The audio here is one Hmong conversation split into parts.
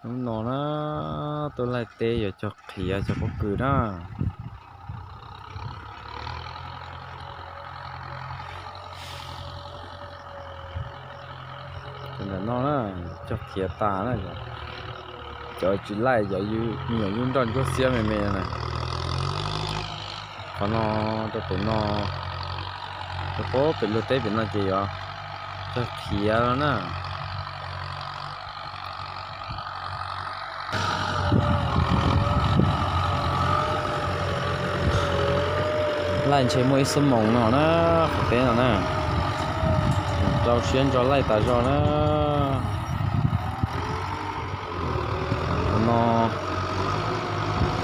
Hnub no na, tuaj laij teb yuav cog qhiav cog pob kws na. Ntawm no na, cog qhiav tas na, cov tsis laij cov me nyuam yub nroj ntsuab xiab me me na. Qhov no rau pem no, rau pem luag teb pem no ces yuav cog qhiav no na. Laij ntshe muaj ib xuab moos no na, qhov teb no na. Rau siab ntso laij tas zog na. Qhov no,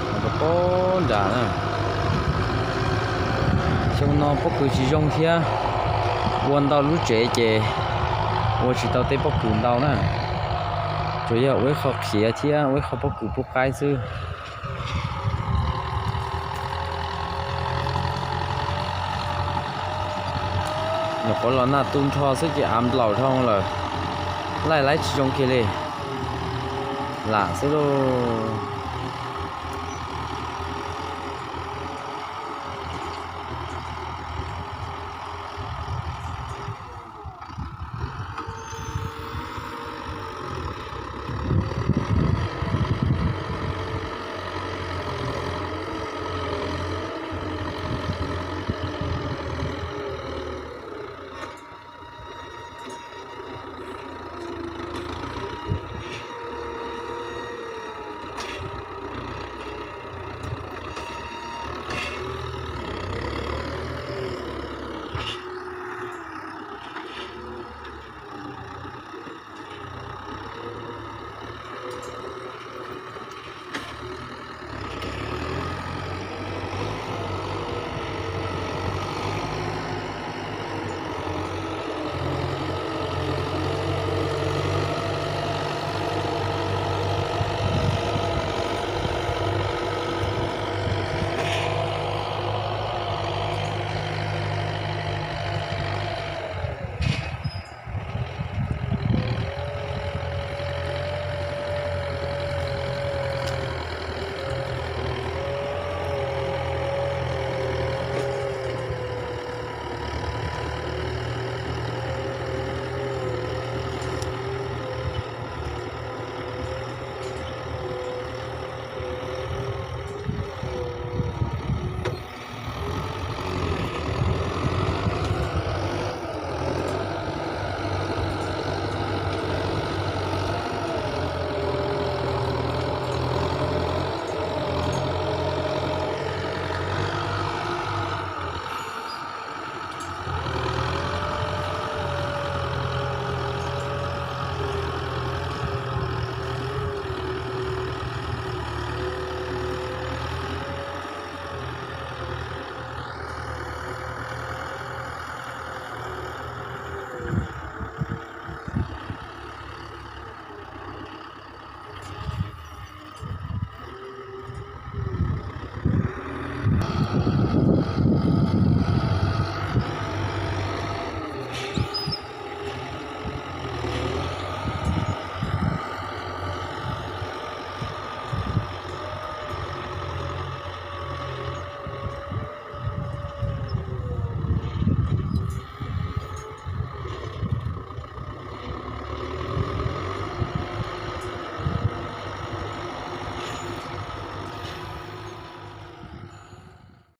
qhov no rau pem nrad na. Xyoo no pob kws tsis zoo thiab, ua ntau lub tsev ces ua tsis tau tej pob kws ntau na. Tsuas yog ua ib qho qhiav thiab ua ib qho pob kws pub qaib xwb. Nyuam qhuav los nag tu nrho xwb ces av nplaum dhau lawm, laij laib tsis zoo kiag li. Lam xwb lauj.